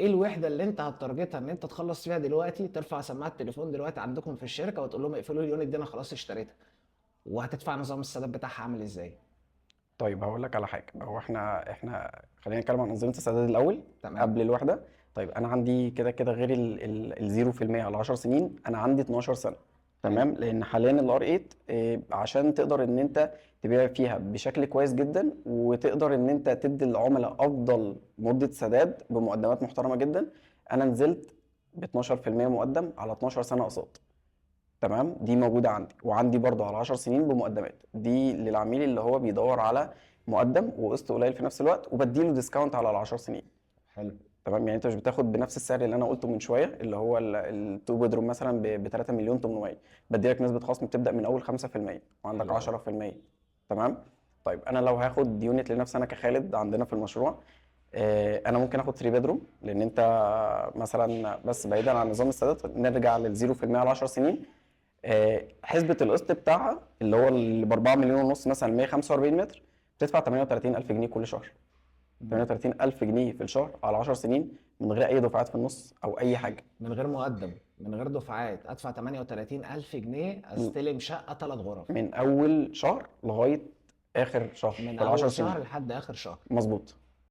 ايه الوحدة اللي انت هت target ها ان انت تخلص فيها دلوقتي، ترفع سماعه التليفون دلوقتي عندكم في الشركة وتقول لهم اقفلوا ال unit دي انا خلاص اشتريتها، وهتدفع نظام السداد بتاعها عامل ازاي؟ طيب هقول لك على حاجه. هو احنا خلينا نتكلم عن انظمة السداد الاول. تمام. قبل الوحده. طيب انا عندي كده كده غير ال 0% على 10 سنين، انا عندي 12 سنه. تمام. لان حاليا ال R 8 عشان تقدر ان انت تبيع فيها بشكل كويس جدا، وتقدر ان انت تدي العملاء افضل مده سداد بمقدمات محترمه جدا، انا نزلت ب 12% مقدم على 12 سنة اقساط. تمام. دي موجودة عندي، وعندي برضو على 10 سنين بمقدمات، دي للعميل اللي هو بيدور على مقدم وقسط قليل في نفس الوقت، وبديله discount على ال 10 سنين. حلو. تمام. يعني انت مش بتاخد بنفس السعر اللي انا قلته من شويه، اللي هو ال two bedroom مثلا ب 3 مليون 800، بديلك نسبه خصم بتبدا من اول 5%، وعندك حلو أوي. 10%. تمام. طيب انا لو هاخد unit لنفسي انا كخالد عندنا في المشروع، انا ممكن اخد 3 bedroom، لان انت مثلا، بس بعيدا عن نظام السداد نرجع لل 0% على 10 سنين، حسبة القسط بتاعها اللي هو اللي ب 4 مليون ونص مثلا 145 متر، بتدفع 38000 جنيه كل شهر. 38000 جنيه في الشهر على 10 سنين، من غير اي دفعات في النص او اي حاجه. من غير مقدم، من غير دفعات، ادفع 38000 جنيه استلم شقه ثلاث غرف. من اول شهر لغاية اخر شهر من في ال 10 اول سنين. شهر لحد اخر شهر. مظبوط.